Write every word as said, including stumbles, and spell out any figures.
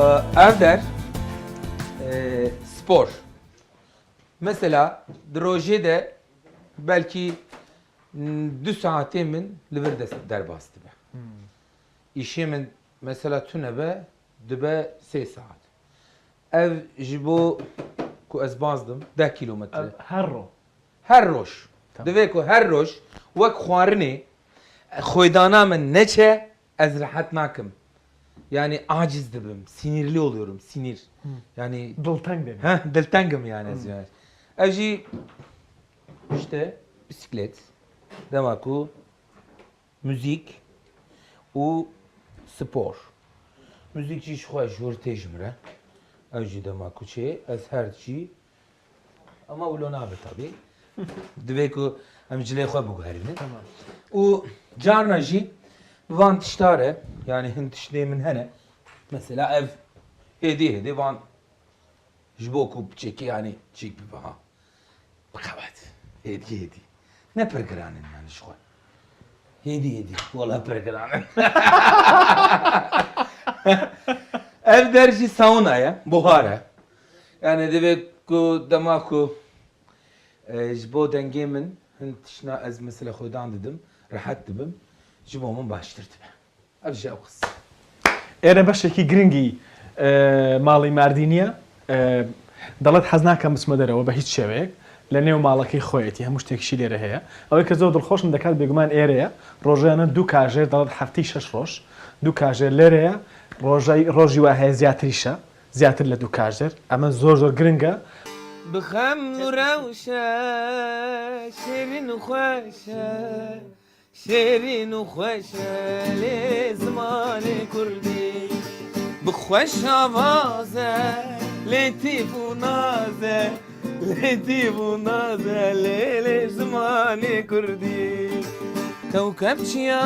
Ev der, e, spor. Mesela di rojê de belkî, m, du saetê min li vir de derbas dibe. Îşê min mesela tune be, dibe sê saet. Ev ji bo ku ez baz dim, deh kîlometre. Ev her ro. Her roj. Tamam. Divê ku her roj wek xwarinê xwêdana min neçe, ez rehet nakim. Yani aciz dibim, sinirli oluyorum, sinir. Yani Dilteng dibim. Heh, diltengim yani ez yani. Ev jî işte bisiklet, dema ku müzik û spor. Müzik jî ji xwe jor tê ji min re. Ew jî dema ku çê, ez her jî, ama wilo nabe tabii. Divê ku em cilê xwe biguherînin. Tamam. Û carna jî bi van tişta re, yani hin tiştê min hene. Mesela ev hêdî hêdî van ji bo ku biçekî, yani çîk bibe ha. Biqewet. Hêdî hêdî. Ne pir giran in yani ji xwe. Hêdî hêdî. Wala pir giran in. Ev der jî sauna ye, buhar e. Yani divê ku dema ku, e, ji bo dengê min hin tişna ez mesela xwedan didim, rehet dibim, ji bo min baştir dibe. Ev jî ew qis. Êre beşekî giringî, e, malê Mardînî ye. E, delet hez nakin biçme derê, we bi hîç şêweyek. Li nêw malekî xwe yetî, hemû ştêkî jî lêre heye. Ew ê ke zor dilxweş in, dekat bêguman êre ye. Rojane du kajêr, delet heftî şeş roj. Du kajêr lêre ye. Rojay-, rojî we heye ziyadtirîş e. Ziyadtir li du kajêr. Eme zor zor giring e. Bi xem û rewş e, şêrîn û xweş e. Şêrîn û xweş e lê zimanê kurdî. Bi xweş avaz e, lêtîf û naz e, lêtîf û naz e lê, lê zimanê kurdî. Kewkeb çiya